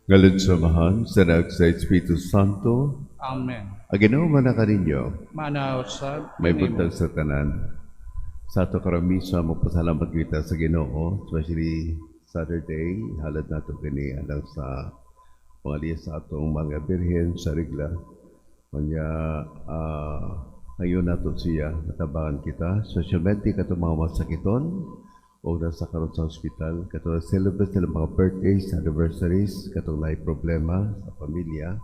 Ngalod sa Amahan, sa Anak, sa Espiritu Santo. Amen. Ang Ginoo maana kaninyo. Maana usab May kanimo. buntag sa tanan. Sa ato karong misa, magpasalamat kita sa Ginoo, especially Saturday, halad nato kini alang sa mga liya sa atong mga birhen sa regla. Kanya ngayon nato siya, natabangan kita, especialmente katong mga masakiton o nasa karon sa ospital, katong celebrate sila mga birthdays, anniversaries, katong naay problema sa pamilya,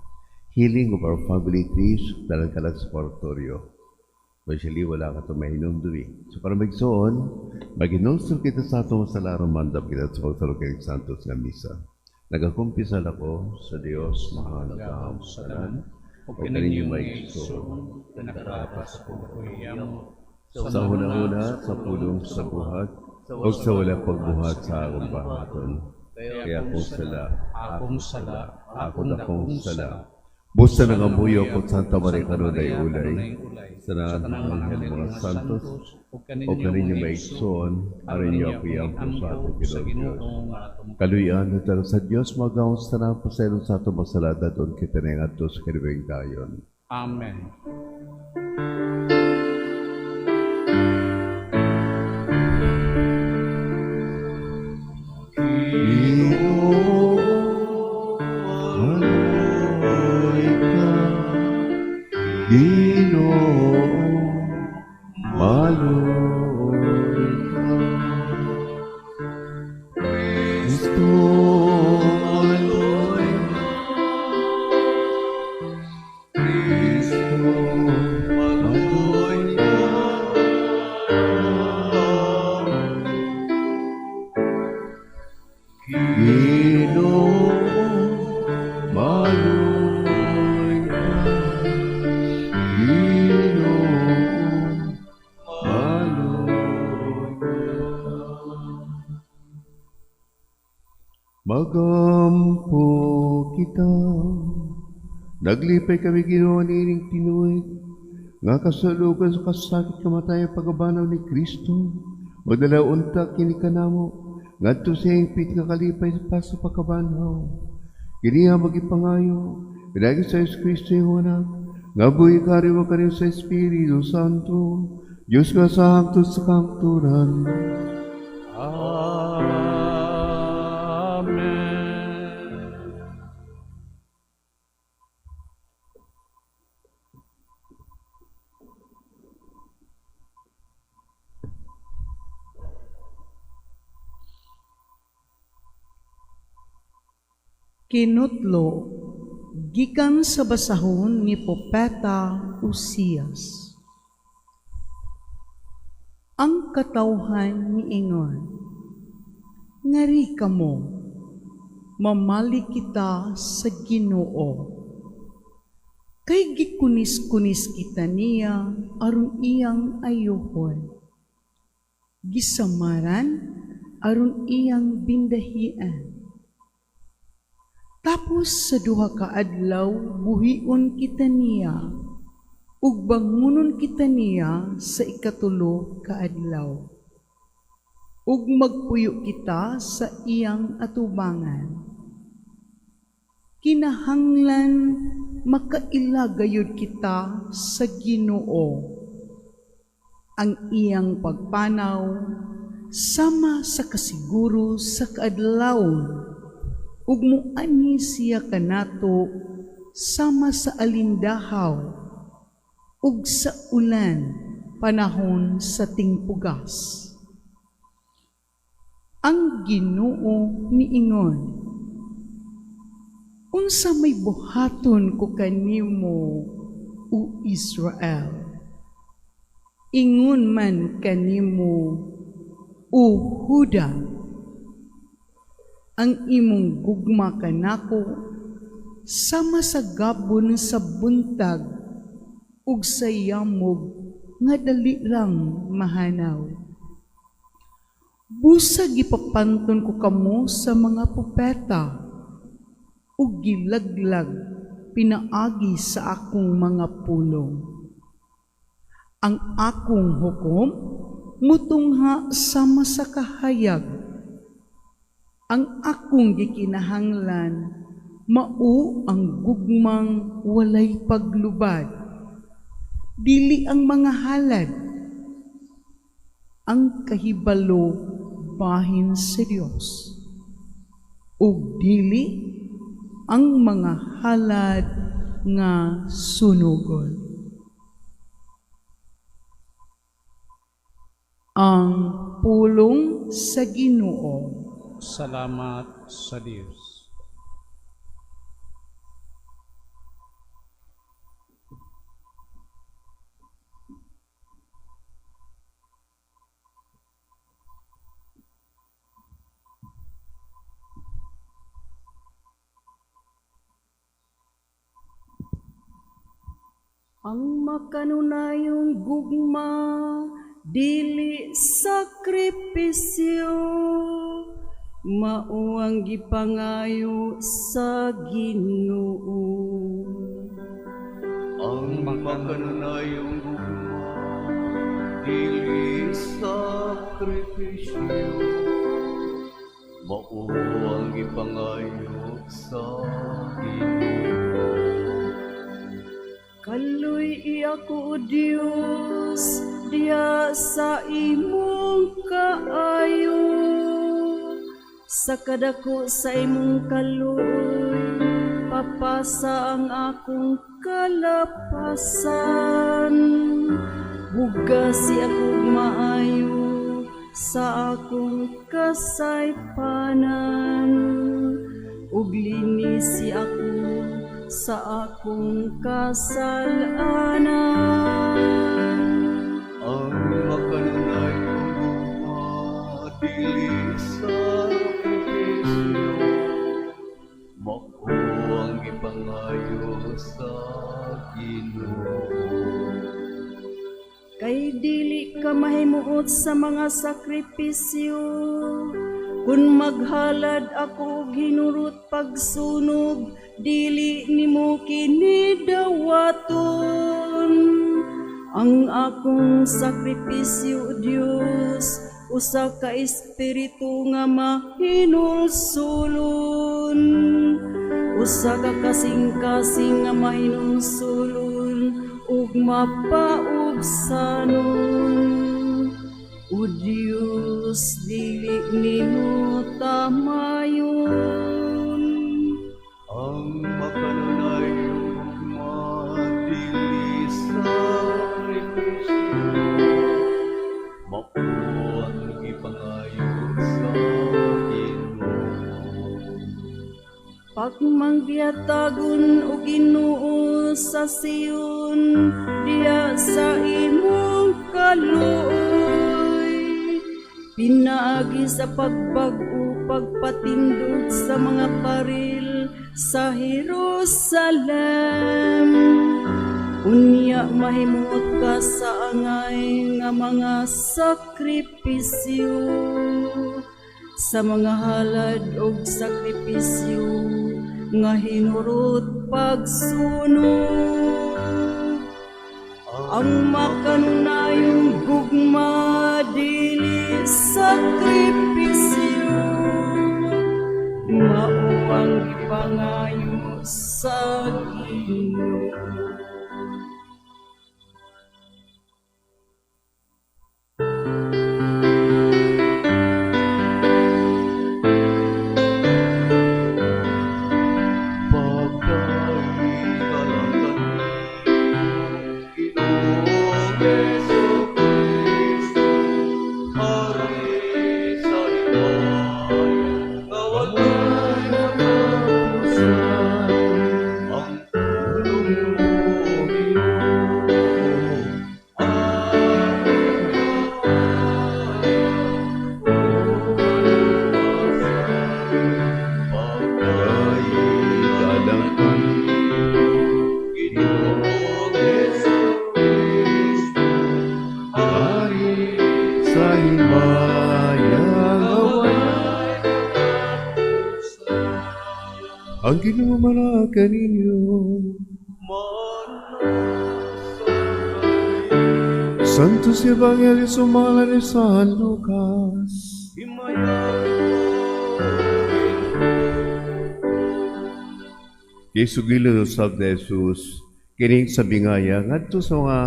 healing of our family trees, dalang kalag sa oratorio. Especially wala ka itong mahinumdumi. So para magsoon, maghinulsol kita sa atong salarong mandap kita sa pagsulod kay Santos nga misa. Nagakumpisal ako sa Dios mahal Gahom sa sa tanan, tanan, ug o kaninyong kaninyo mga maigsoon, igsoon, nakarapas sa pagkuyamo, sa huna-huna, sa pulong, sa buhat, o sa walang pagbuhat sa akong bahaton. Kaya akong sala, akong sala, akong dakong sala. Busa ng amuyo ko Santa Maria kanunay ulay, sa sa tanang tanang mga anghel anghel mga mga santos, santos, ug o kaninyo kaninyo mga maigsoon, igsoon, aron aron niyo niyo ako iampo ako sa atong iampo sa Ginoong Diyos. Ginoo nga atong Kaluyan at ang sa Diyos magawas sa tanang pasaylo sa atong masalada doon kita na nga sa kanilang dayon. Amen. Ginoo, maluoy ka. Ginoo, maluoy ka. Kristo, maluoy ka. Kristo, maluoy ka. Ginoo, maluoy ka. Ginoo, maluoy ka. Magampo kita. Naglipay kami Ginoo niining tinuig nga kasulugan sa kasakit kamatayan pagkabanaw ni Kristo. Magdala unta kini kanamo ngadto sa hingpit nga kalipay sa pagkabanhaw. Kini among gipangayo pinaagi sa Hesus Kristo iyang anak, nga buhi kari mo kaniyo sa Espiritu Santo, Diyos nga sa hangtod sa kahangturan. Amen. Kinutlo gikan sa basahon ni Propeta Osias. Ang katawhan niingon, "Ngari kamo, mamali kita sa Ginoo. Kay gikunis-kunis kita niya aron iyang ayuhon. Gisamaran aron iyang bindahian. Tapos sa 2 ka adlaw buhion kita niya, ug bangunon kita niya sa 3 ka adlaw. Ug magpuyo kita sa iyang atubangan. Kinahanglan makaila gayud kita sa Ginoo. Ang iyang pagpanaw sama sa kasiguro sa kaadlawon, ug muanhi siya kanato sama sa alindahaw ug sa ulan panahon sa tingpugas. Ang Ginoo miingon, unsa may buhaton ko kanimo, o Israel? Ingon man kanimo, o Huda, ang imong gugma kanako sama sa gabon sa buntag ug sa yamog nga dali lang mahanaw. Busag ipapanton ko kamo sa mga propeta ug gilaglag pinaagi sa akong mga pulong. Ang akong hukom mutungha sama sa kahayag. Ang akong gikinahanglan Mao ang gugmang walay paglubad. Dili ang mga halad ang kahibalo bahin sa Dios, ug dili ang mga halad nga sunugon. Ang pulong sa Ginoo. Salamat sa Dios. Ang makanunayong gugma dili sakripisyo, mao ang gipangayo sa Ginoo. Ang makanunayong gugma dili sakripisyo, mao ang gipangayo sa Ginoo. Kaluy-i ako, O Dios, diha sa imong kaayo. Sa kadako sa imong kaluoy, papasa ang akong kalapasan. Hugasi ako maayo sa akong kasaypanan, ug linisi ako sa akong kasalanan. Ang makanunayong gugma dili sakripisyo, mao ang gipangayo sa Ginoo. Kay dili ka mahimuot sa mga sakripisyo, kun maghalad ako og hinurot pagsunog, dili nimo kini dawaton. Ang akong sakripisyo, Dios, usa ka espiritu nga mahinulsulon, usa ka kasing-kasing nga mahinulsulon ug mapaubsanon. O Dios, dili nimo tamayon. Ang makanunayong gugma dili sakripisyo, mao ang gipangayo sa Ginoo. Pagmanggihatagon og Ginoo sa Sion, diha sa imong kaluoy. Pinaagi sa pagbag-o, pagpatindog sa mga paril sa Jerusalem. Unya mahimuot ka sa angay nga mga sakripisyo, sa mga halad og sakripisyo nga hinurot pagsunog. Ang makanunayong gugma dili sakripisyo, mao ang gipangayo sa Ginoo. Ang Ginoo manaa kaninyo. Santos Ebanghelyo sumala ni San Lucas. Gisugilon usab ni Jesus kining sa bingaya ngadto sa mga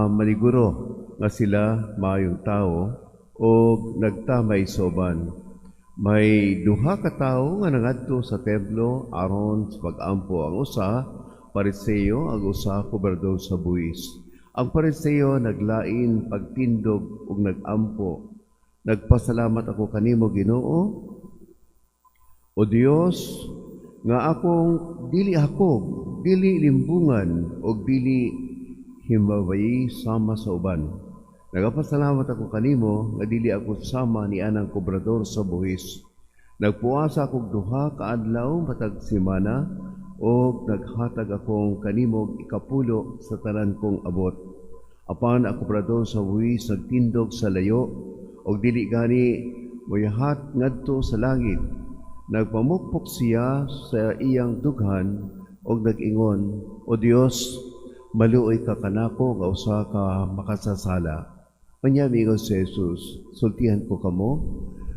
maniguro nga sila maayong tao o nagtamay sa uban. May duha ka tawo nga nangadto sa templo aron sa pag-ampo. Ang usa Pariseo, ang usa kobrador sa buwis. Ang Pariseo naglain pagtindog ug nagampo: "Nagpasalamat ako kanimo, Ginoo o Dios, nga akong dili hakog, dili limbungan o dili himbabayi sama sa uban. Nagapasalamat ako kanimo nga dili ako sama ni anang kobrador sa buhis. Nagpuasa akong duha ka adlaw matag semana o naghatag akong kanimo ikapulo sa tanan kong abot. Apan ang kobrador sa buhis nagtindog sa layo og dili gani moyahat ngadto sa langit. Nagpamukpok siya sa iyang dughan og nag-ingon, 'O Dios, maluoy ka kanako nga usa ka makasasala.' Unya miingon si Jesus, 'Sultihan ko kamo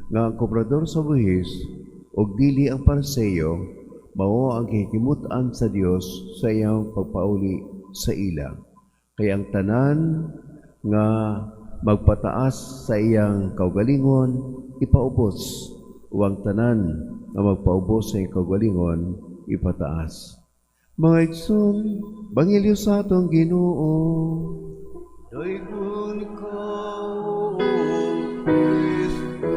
nga ang kobrador sa buhis og dili ang Pariseo mao ang gihikimut-an sa Dios sa iyang pagpauli sa ila. Kay ang tanan nga magpataas sa iyang kaugalingon ipaubos, ug ang tanan nga magpaubos sa iyang kaugalingon ipataas.'" Mga igsoon, Bangilyo sa atong Ginoo. Daygon ka, O Kristo.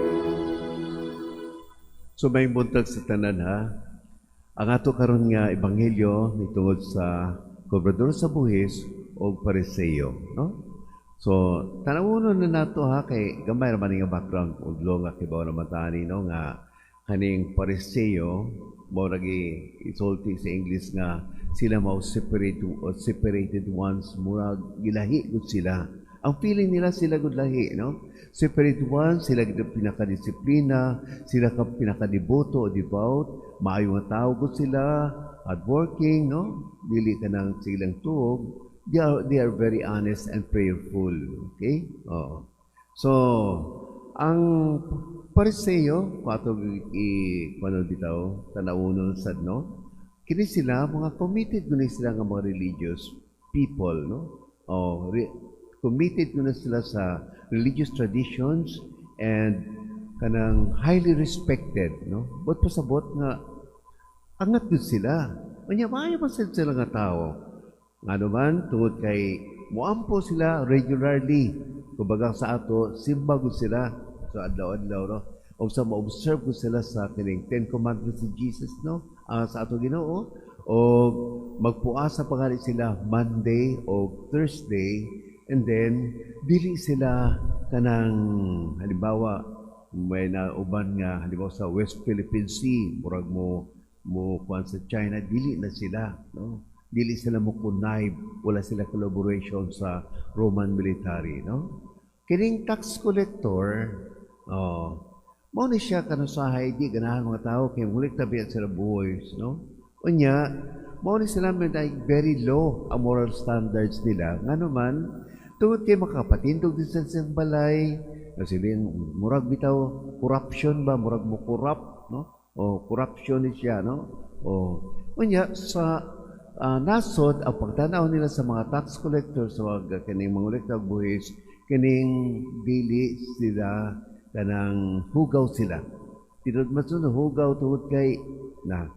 So maayong buntag sa tanan ha. Ang ato karon nga ebanghelyo nitungod sa kobrador sa buhis o Pariseo, no? So tanawon na nato ha, kay gamay ra man nga background udlo nga kibaw naman ta ani, no, nga kaning Pariseo mao lagi isulti sa English nga sila mao separate o separated ones, murag gilahi gud sila. Ang feeling nila, sila gud lahi, no? Separate ones, sila gud ang pinakadisiplina, sila ka pinakadeboto o devout, maayo nga tao gud sila, hardworking, no? Dili ka nang silang tuog. They are very honest and prayerful. Okay? Oo. So, ang Pariseo, ato i kuno bitaw, tanawunon sad, no? Kini sila mga committed gud sila nga mga religious people, no? Oh, committed gud sila sa religious traditions and kanang highly respected, no? But pasabot nga angat gud sila. Unya maayo pa sila nga tao. Ngano man, tungod kay muampo sila regularly. Kumbaga sa ato, simba gud sila sa adlaw-adlaw, no? O sa ma-observe gud sila sa kining Ten Commandments ni Jesus, no? Sa ato Ginoo o magpuasa pa gani sila Monday o Thursday, and then dili sila kanang halimbawa may nauban nga halimbawa sa West Philippine Sea, murag mo kuan sa China, dili na sila, no? Dili sila mo connive, wala sila collaboration sa Roman military, no? Kining tax collector, oh, mao ni siya kanusahay di ganahan mga tao kay mulik tabi sila boys, no? Unya mao ni sila may like very low ang moral standards nila, ngano man tungod kay makapatindog din sa silang balay kasi murag bitaw corruption ba, murag mo corrupt, no? O corruption ni siya, no? O unya sa nasod, ang pagtanaw nila sa mga tax collectors, sa mga kining mga og buhis, kining dili sila kanang hugaw sila. Tinud man hugaw tungod kay na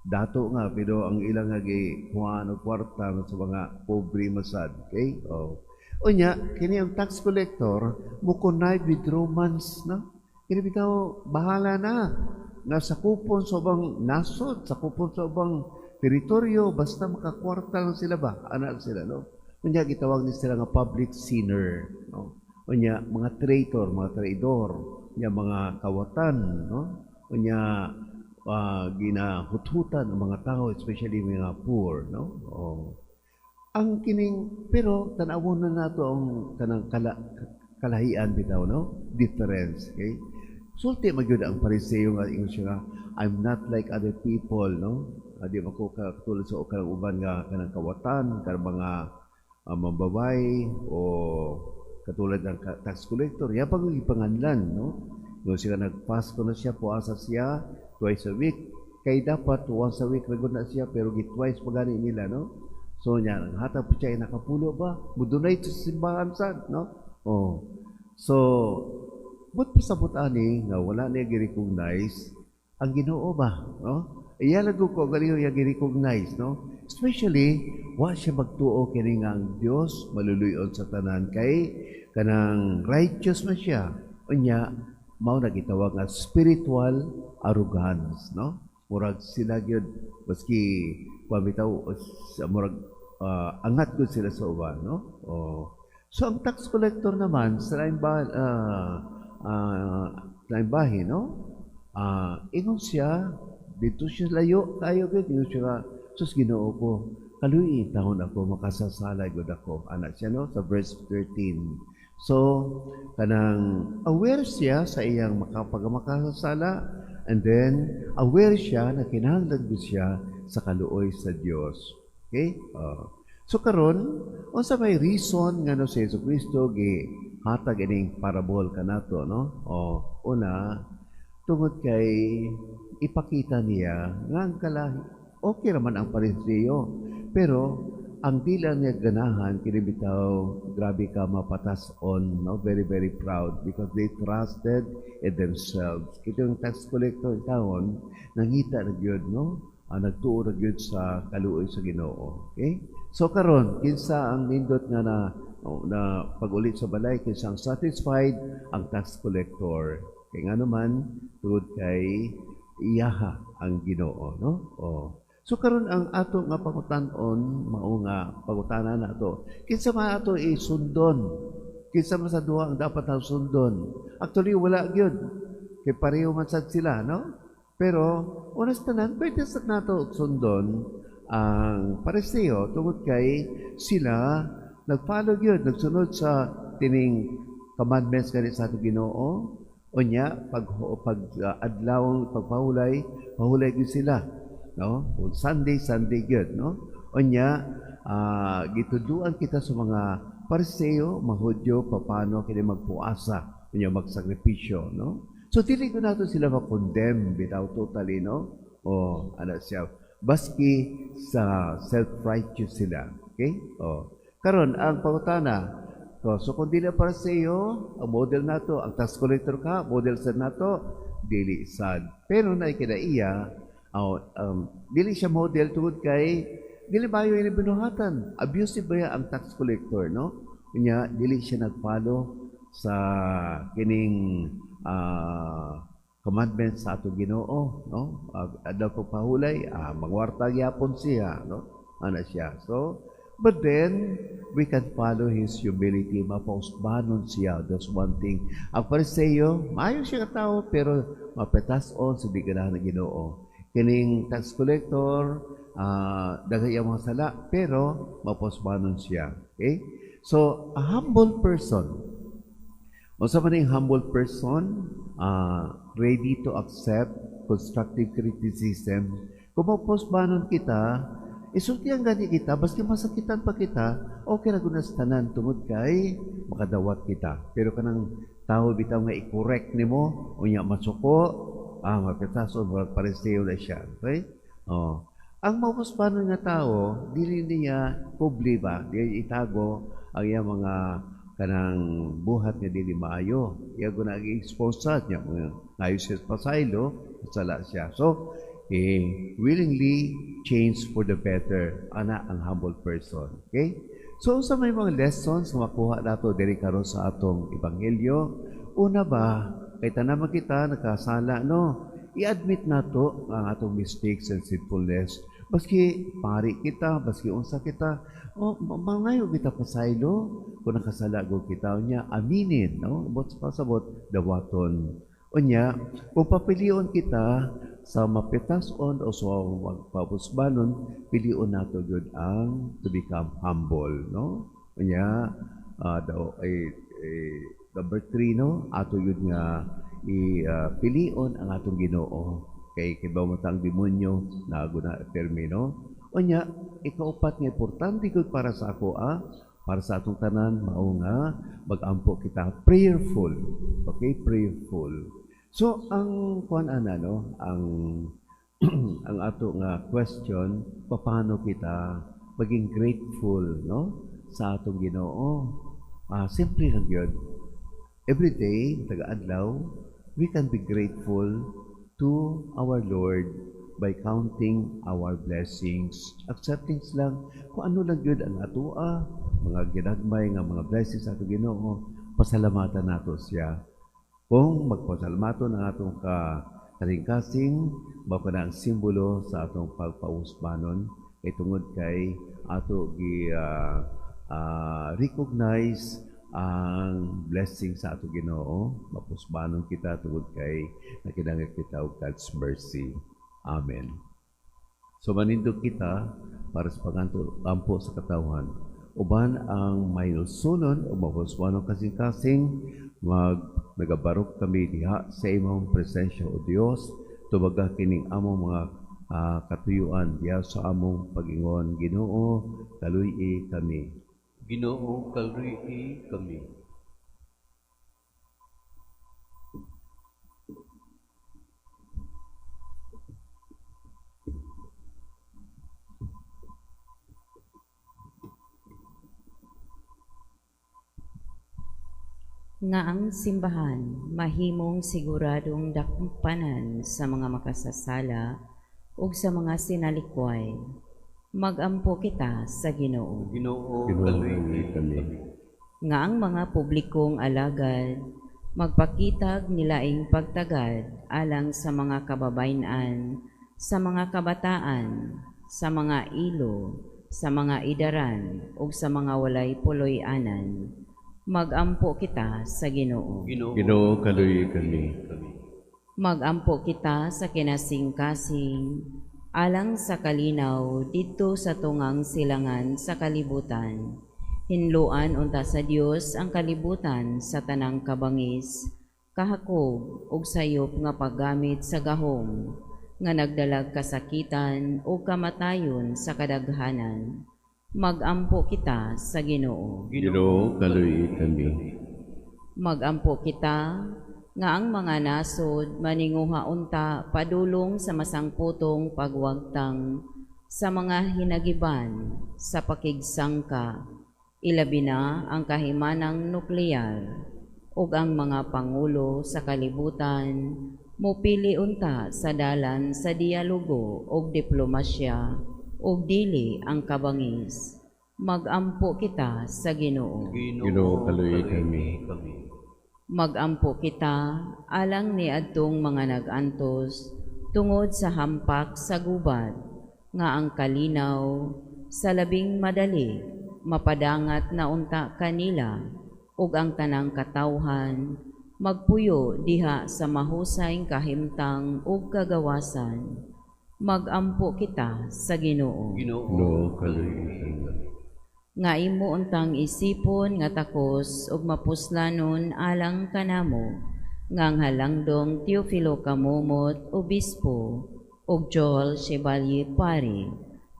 dato nga, pero ang ilang nga gikuhaan og kwarta sa mga pobre masad, okay? Oh. Unya kini ang tax collector mo connive with Romans, no? Kini bitaw bahala na nga sakupon sa ubang nasod, sakupon sa ubang teritoryo, basta makakwarta lang sila ba, ana sila, no? Unya gitawag ni sila nga public sinner, no? Unya mga traitor, mga traidor, unya mga kawatan, no? Unya ginahuthutan ang mga tao, especially mga poor, no? Oh. Ang kining, pero tanawon na nato ang kanang kalahian bitaw, no? Difference, okay? Sulti magyud ang Pariseo nga ingon siya nga, "I'm not like other people," no? Di ba ko katulad sa kanang uban nga kanang kawatan, kanang mga mambabay o katulad ng tax collector. Yan pag ipanganlan, no? Ingon siya nag-fast ko na siya, puasa siya twice a week. Kay dapat once a week ra na siya, pero gi-twice pa gani nila, no? So nya hatag pa siya nakapulo ba? Mo-donate sa simbahan sad, no? Oh. So, but pasabot ani nga wala niya gi-recognize ang Ginoo ba, no? Iya lang ko galiho iya gi-recognize, no? Especially wa siya magtuo kini nga ang Dios maluluyon sa tanan kay kanang righteous man siya. Unya mao na gitawag nga spiritual arrogance, no? Murag sila gyud maski kuan bitaw sa murag angat gyud sila sa uban, no? Oh. So ang tax collector naman sa laing ba laing bahin, no? Ingon siya dito siya layo kayo gyud, ingon siya nga, "Sus Ginoo ko, kaluoyi taon ako, makasasala gyud ako," ana siya, no, sa verse 13. So kanang aware siya sa iyang makapagmakasasala and then aware siya na kinahanglan gyud siya sa kaluoy sa Dios. Okay? So karon, unsa may reason ngano si Jesu Kristo gi hatag ining parable kanato, no? O una, tungod kay ipakita niya nga ang kalahi, okay raman ang Pariseo, pero ang dila niya ganahan kini bitaw grabe ka mapatas-on, no? Very, very proud because they trusted in themselves. Kitong tax collector taon nangita na gyud, no? Nagtuo na gyud sa kaluoy sa Ginoo. Okay? So karon, kinsa ang nindot nga na pag-ulit sa balay? Kinsa ang satisfied? Ang tax collector. Kay nga naman, tungod kay iyaha ang Ginoo, no? Oh. So karon, ang ato nga pangutan-on mao nga pangutana nato. Kinsa man ato isundon? Kinsa man sa duha ang dapat na sundon? Actually, wala gyud. Kay pareho man sad sila, no? Pero oras tanan pwede sa nato sundon ang Pariseo tungod kay sila nag-follow gyud, nagsunod sa tining commandments gani sa ato Ginoo. Unya pag adlaw pagpahulay, pahulay gyud sila, no? Kung Sunday, Sunday gyud, no? Unya gituduan kita sa mga Pariseo, mga Hudyo, paano kini magpuasa, unya magsakripisyo, no? So dili ko nato sila ma-condemn bitaw totally, no? O ana siya. Baski sa self-righteous sila. Okay? O. Karon ang pangutana, so kung dili para sa iyo, ang model nato, ang tax collector ka, model sa nato, dili sad. Pero na kinaiya, oh, dili siya model tungod kay dili maayo ini binuhatan. Abusive ba ang tax collector, no? Unya dili siya nag-follow sa kining commandments sa ato Ginoo, no? Adlaw pagpahulay, mangwarta gyapon siya, no? Ana siya. So, but then, we can follow his humility. Mapausbanon siya. That's one thing. Ang Pariseo, maayo siya ka tao, pero mapetas-on sa di ganahan ng Ginoo. Kining tax collector, daghan iyang mga sala, pero mapausbanon siya. Okay? So, a humble person. Unsa man ang humble person? Ready to accept constructive criticism. Kung mapausbanon kita, isultihan gani kita, baski masakitan pa kita, okay ra gud sa tanan tungod kay makadawat kita. Pero kanang tao bitaw nga i-correct nimo, unya masuko, mapitason, murag Pariseo na siya. Okay? Oh. Ang mapausbanon nga tao, dili niya kubli ba, dili itago ang iyang mga kanang buhat nga dili maayo. Iya guna gi-expose sa niya. Ngayon siya pasaylo, sala siya. So, willingly change for the better. Ana ang humble person. Okay? So, sa may mga lessons nga makuha nato diri karon sa atong ebanghelyo, una ba, kay tanan man kita nakasala, no? I-admit nato ang atong mistakes and sinfulness. Baski pari kita, baski unsa kita, oh, mangayo kita pasaylo kung nakasala go kita niya, aminin, no? Bot pasabot dawaton. Unya, kung papilion kita sa mapitas-on o sa magpapusbanon, pilion nato gyud ang to become humble, no? Unya, daw ay number 3, no? Ato yun nga i pilion ang atong Ginoo kay kibaw mo ang demonyo na guna termino. Unya, ikaupat nga importante gud para sa ako, para sa atong tanan, mao nga magampo kita prayerful. Okay, prayerful. So ang kuan ana, no, ang Ang ato nga question, paano kita maging grateful, no, sa atong Ginoo? Simple lang yun. Every day, taga-adlaw, we can be grateful to our Lord by counting our blessings. Accepting lang kung ano lang yun ang atoa, mga ginagmay nga mga blessings sa atong Ginoo, pasalamatan nato siya. Kung magpasalamaton ang atong ka kasing-kasing, mao na ang simbolo sa atong pagpausbanon kay tungod kay ato gi recognize ang blessing sa atong Ginoo, mapusbanon kita tungod kay nakinahanglan kita og God's mercy. Amen. So manindog kita para sa paganto ampo sa katawhan. Uban ang mahinulsolonon o mapusbanon kasing-kasing, mag nagabarok kami diha sa imong presensya, O Dios. Tubaga kining among mga katuyuan diha sa among pag-ingon: Ginoo, kaluy-i kami. Ginoo, kaluy-i kami. Nga ang simbahan mahimong siguradong dakpanan sa mga makasasala ug sa mga sinalikway. Magampo kita sa Ginoo. Ginoo, Ginoo, kaluy-i kami. kami. Nga ang mga publikong alagad magpakitag nilaing pagtagad alang sa mga kababayen-an, sa mga kabataan, sa mga ilo, sa mga idaran ug sa mga walay puloy-anan. Magampo kita sa Ginoo. Ginoo, Ginoo, kaluy-i kami. Magampo kita sa kinasingkasing alang sa kalinaw didto sa tungang silangan sa kalibutan. Hinloan unta sa Dios ang kalibutan sa tanang kabangis, kahakob ug sayop nga paggamit sa gahom nga nagdalag kasakitan o kamatayon sa kadaghanan. Magampo kita sa Ginoo. Ginoo, kaluy-i kami. Magampo kita nga ang mga nasod maninguha unta padulong sa masangputong pagwagtang sa mga hinagiban sa pakigsangka, ilabi na ang kahimanang nuklear, ug ang mga pangulo sa kalibutan mopili unta sa dalan sa dialogo ug diplomasya ug dili ang kabangis. Magampo kita sa Ginoo. Ginoo, kaluy-i kami. Magampo kita alang niadtong mga nag-antos tungod sa hampak sa gubat, nga ang kalinaw sa labing madali mapadangat na unta kanila ug ang tanang katawhan magpuyo diha sa mahusay kahimtang ug kagawasan. Magampo kita sa Ginoo. Ginoo, Ginoo, kaluy-i kami. Nga imo untang isipon nga takos ug mapuslanon alang kanamo nga ang halangdong Teofilo Camomot, obispo, ug Joel Chevalier, pari,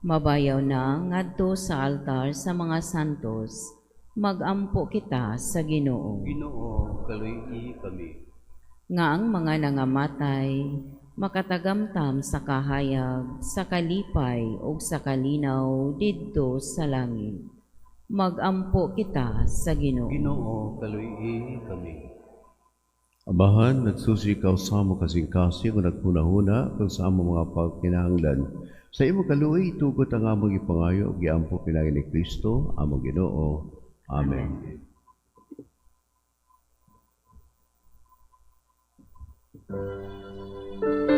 mabayaw na ngadto sa altar sa mga santos. Magampo kita sa Ginoo. Ginoo, kaluy-i kami. Nga ang mga nangamatay makatagamtam sa kahayag, sa kalipay ug sa kalinaw didto sa langit. Magampo kita sa Ginoo. Ginoo, kaluy-i kami. Amahan, nagsusi ikaw sa among kasing-kasing kung naghuna-huna kung sa among mga pagkinahanglan. Sa imong kaluoy, tugot ang among ipangayo ug giampo pinaagi ni Kristo, among Ginoo. Amen. Amen.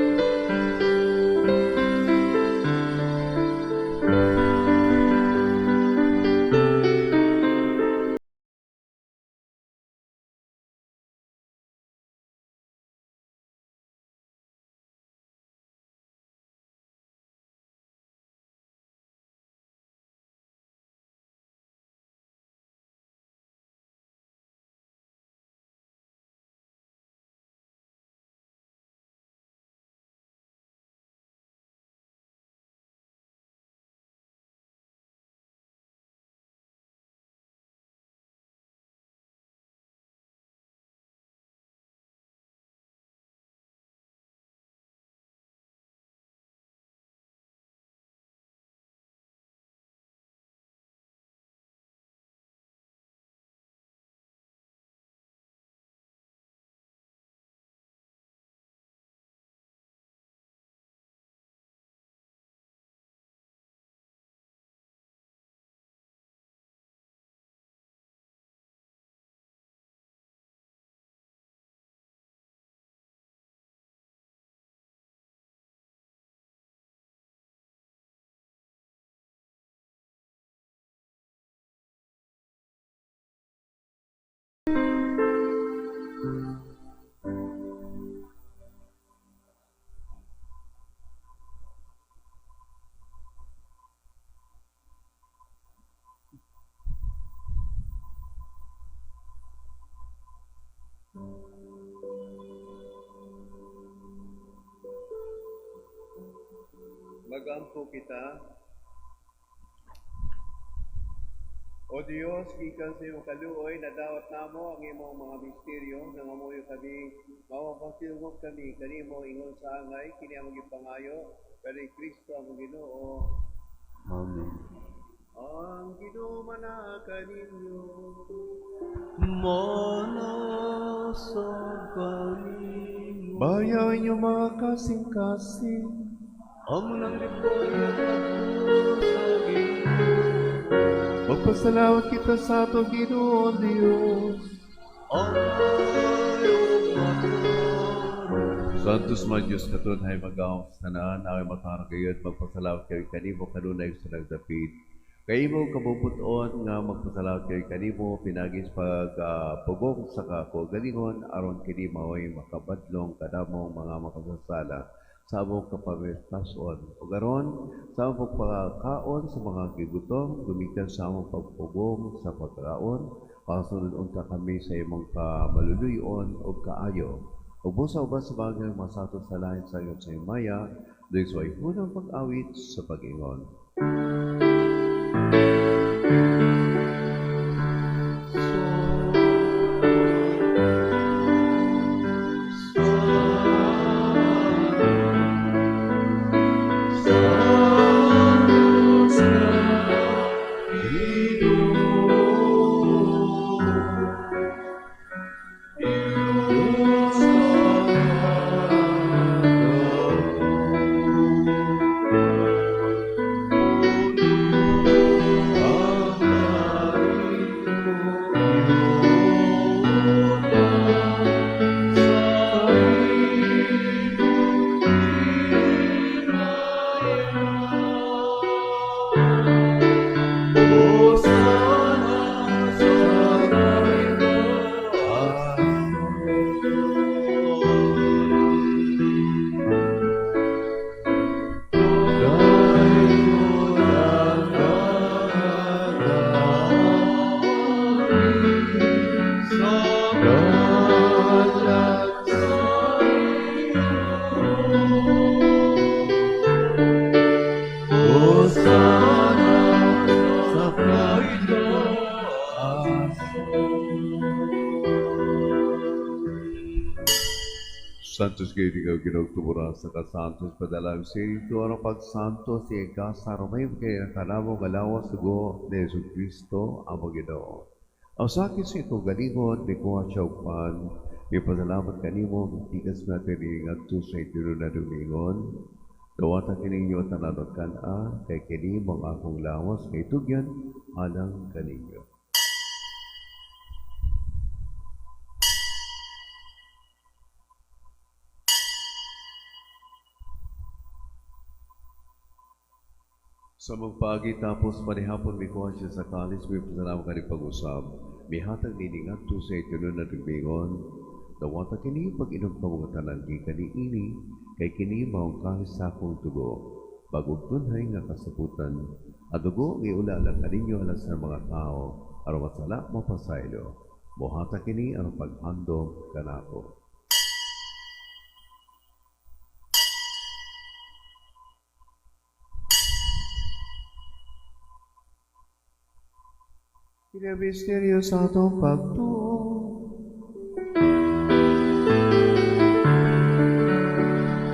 Magampo kita. O Diyos, gikan sa imong kaluoy, nadawat namo ang imong mga misteryo, nangamuyo kami, mawapagtilungog kami kanimo ingon sa angay, kini among gipangayo, kani Kristo among Ginoo. Amen. Ang Ginoo manaa kaninyo. Mana sa kanimo. Bayaw inyong mga kasing-kasing. Amo nang lipayan ako sa Ginoo. Magpasalamat kita sa atong Ginoo Diyos. Angay ug matarong. Santos mga Diyos katunhay magaw sa tanan, away matarong kayo at magpasalamat kayo kanimo kanunay sa nagdapit. Kay imo kabubuton nga magpasalamat kayo kanimo pinagis pag pugong sa kaugalingon aron kini maoy makabadlong kadamong mga makasasala sa among kapamiltason. Ug aron sa among pagpakaon sa mga gigutom, gumikan sa among pagpugong sa pagkaon, pasunod unta kami sa imong kamaluluyon ug kaayo. Ug busa uban sa bagay masato sa lain sa iyong sa himaya, dahil sa hunang pag-awit sa pag-ingon. Santos kayo ikaw ginugtubura sa kasantos padalang Espiritu aron pagsantos si gasa rumay kay kanamo galawas sugo ni Jesu Kristo among Ginoo. Ang sakit sa ikaw galingon mikuha siya og pan, mipasalamat kanimo tikas natin ngadto sa itinunan na dumingon. Dawata kininyo tanan og kan-a kay kini mao ang akong lawas kay tugyan alang kaninyo. Sa magpaagi tapos manihapon mikuha siya sa kalis, may pasalamat kani pag-usab. Mihatag nini ngadto sa itinunan na dumingon. Dawata kini pag-inom ka mga tanan gikan niini, kay kini mao ang kalis sa akong dugo. Bagong tunhay nga kasabutan, ang dugo giula lang kaninyo alang sa mga tao, aron masala mapasaylo. Mohatag kini aron paghandom kanako. Kini ang misteryo sa atong pagtuo.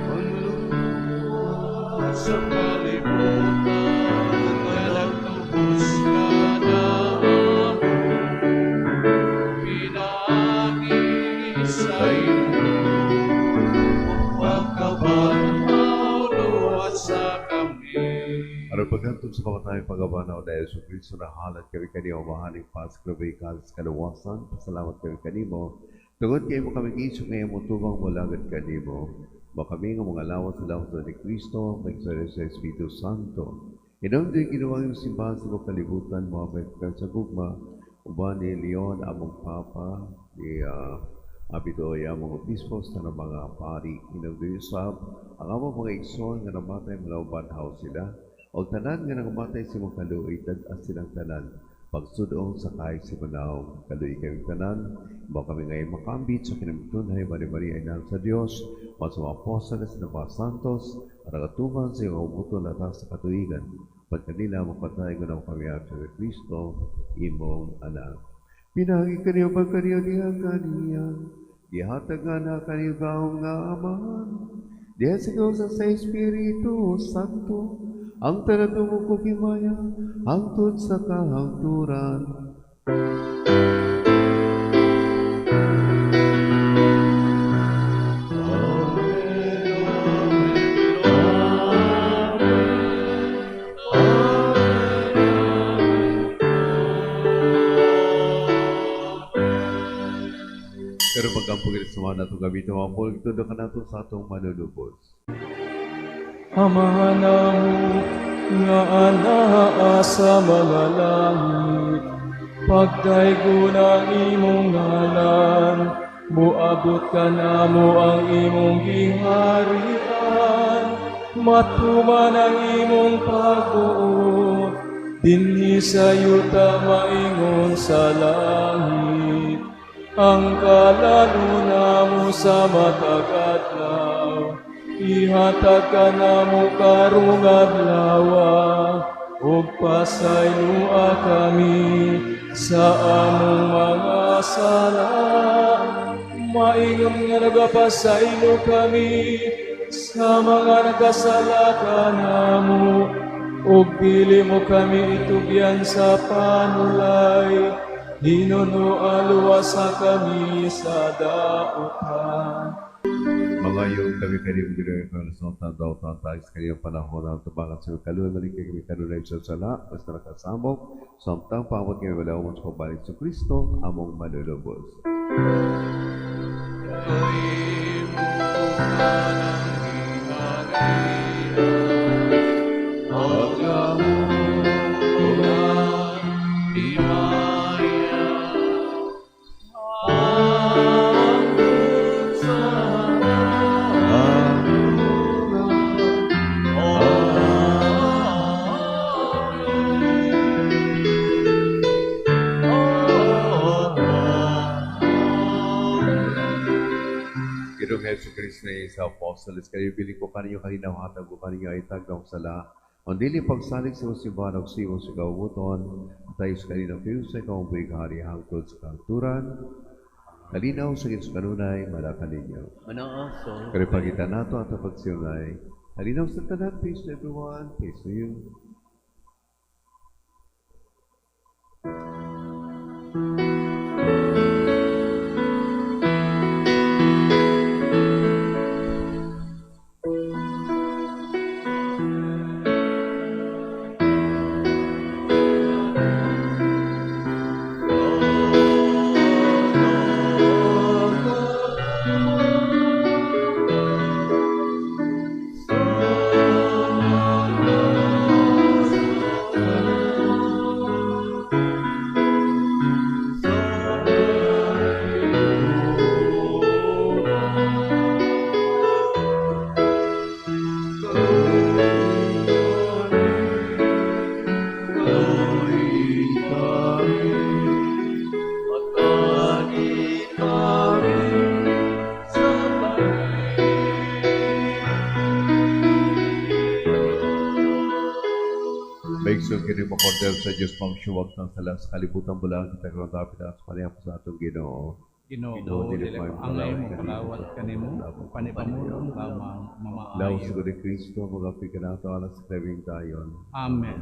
Manluluwas sa kalibutan, nagtubos ka na amo, pinaagi sa imo, pagkabanhaw luwasa kami. Aron paghantom sa kamatayon pagabanaw na Jesu Kristo na halad kami kanimo mahaling Pasko kalis kaluwasan. Pasalamat kami kanimo. Tungod kay mo kami giisog ngayon mo tubang mulagad kanimo. Makami nga mga lawas sa lawas ni Kristo, may sa Espiritu Santo. Inom din ginawa yung simbahan sa kalibutan, mga pagkakan sa gugma, uban ni Leon, among Papa, ni Abidoy, among Obispo, sa mga pari. Inom din usab, ang among mga igsoon nga namatay, malaubanhaw sila. O tanan nga nangamatay si mong kaluoy, dag-as silang tanan. Pagsudong sa kahit si Manaw, kaluoy kayong tanan. Ba kami ngayon makambit sa kinamtunhay, Mari Maria, Inang sa Diyos. Mga sa mga apostoles at mga santos, at nakatuman sa iyong kaubuton lahat sa katuigan. Pagkanila mapatay ko ng kami at sa Kristo, imong anak. Pinagi kaniyo pagkaniyo diha kaniya, gihatag nga na kaniyo gahom nga Amahan, diha sa kausa sa Espiritu Santo, ang tanan mo himaya, hangtod sa kahangturan. Pero pagkampo kita sa mga natong gamitin mga pulog, tudo ka nato sa atong manunubos. Amahan namo nga anaa sa mga langit, pagdaygon ang imong ngalan, moabot kanamo ang imong giharian, matuman ang imong pagbuot, dinhi sa yuta maingon sa langit. Ang kalaluna mo sa matag adlaw, ihatag kanamo karong adlawa, ug pasayloa kami sa among mga sala. Maingon nga nagapasaylo kami sa mga nagkasala kanamo, ug dili mo kami itugyan sa panulay. Hinuno luwasa kami sa dautan. Mangayo kami kaniyong Ginoo kami sa dautan tayo sa kaniyong panahon ang tubangan sa kaluan mali kami kanunay sa sala basta nakasamok samtang paabot kami wala sa pagbalik sa Kristo among manunubos. Ginoong Hesus Kristo na sa apostoles, kayo bili ko kaninyo kalinaw hatag ko kaninyo ay tagdaw sala. Ang dili pagsalig sa usiban og siwo sa kaubuton, tayo sa kalinaw kayo sa ikaw ang hari hangtod sa kahangturan. Kalinaw sa Ginoo kanunay, malaka ninyo. Manaaso. Pero pagita nato at pagsiunay, kalinaw sa tanan, peace to everyone, peace to you. Maigsoon kini makordel sa Diyos pangsuwag ng sala sa kalibutan bulang kita karon dapat at panayap sa atong Ginoo. Ginoo, dili ko angay mo kalawat kanimo, panipamulong lamang Laos mamaayo. ko ni Kristo, magapi ka nato alas sa klebing dayon. Amen.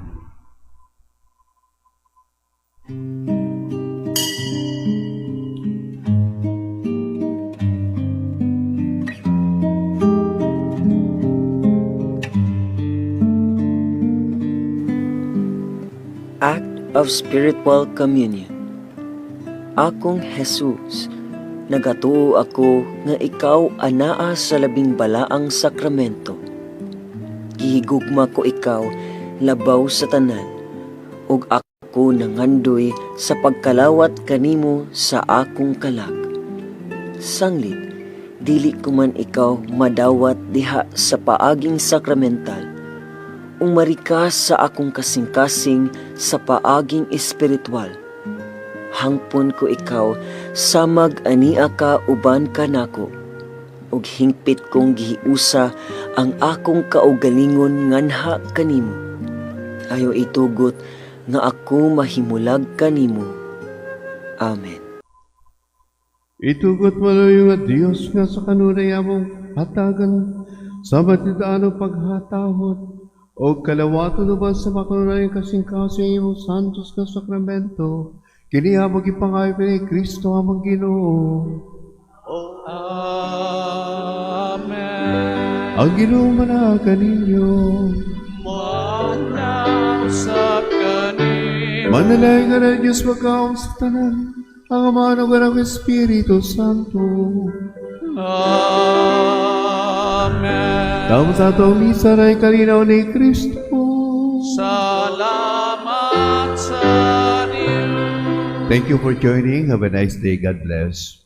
Act of Spiritual Communion. Akong Jesus, nagatuo ako nga ikaw anaa sa labing balaang sakramento. Gihigugma ko ikaw labaw sa tanan, ug ako nangandoy sa pagkalawat kanimo sa akong kalag. Sanglit, dili ko man ikaw madawat diha sa paaging sakramental, umari ka sa akong kasing-kasing sa paaging espiritual. Hangpon ko ikaw, samag ania ka uban ka nako. Ug hingpit kong gihiusa ang akong kaugalingon nganha kanimo. Ayaw itugot nga ako mahimulag kanimo. Amen. Itugot mo nga Dios nga sa kanunay among hatagan sa matidaanong paghatahod o kalawaton uban sa makanunayang kasing-kasing imong santos nga sakramento. Kini among gipangayo ni Kristo among Ginoo. Amen. Ang Ginoo manaa kaninyo. Manaa usab kanimo. Manalangin ang Diyos magkaom sa tanan, ang Ama ug ang Espiritu Santo. Amen. Tama sa atong misa na kalinaw ni Kristo. Salamat sa Diyos. Thank you for joining. Have a nice day. God bless.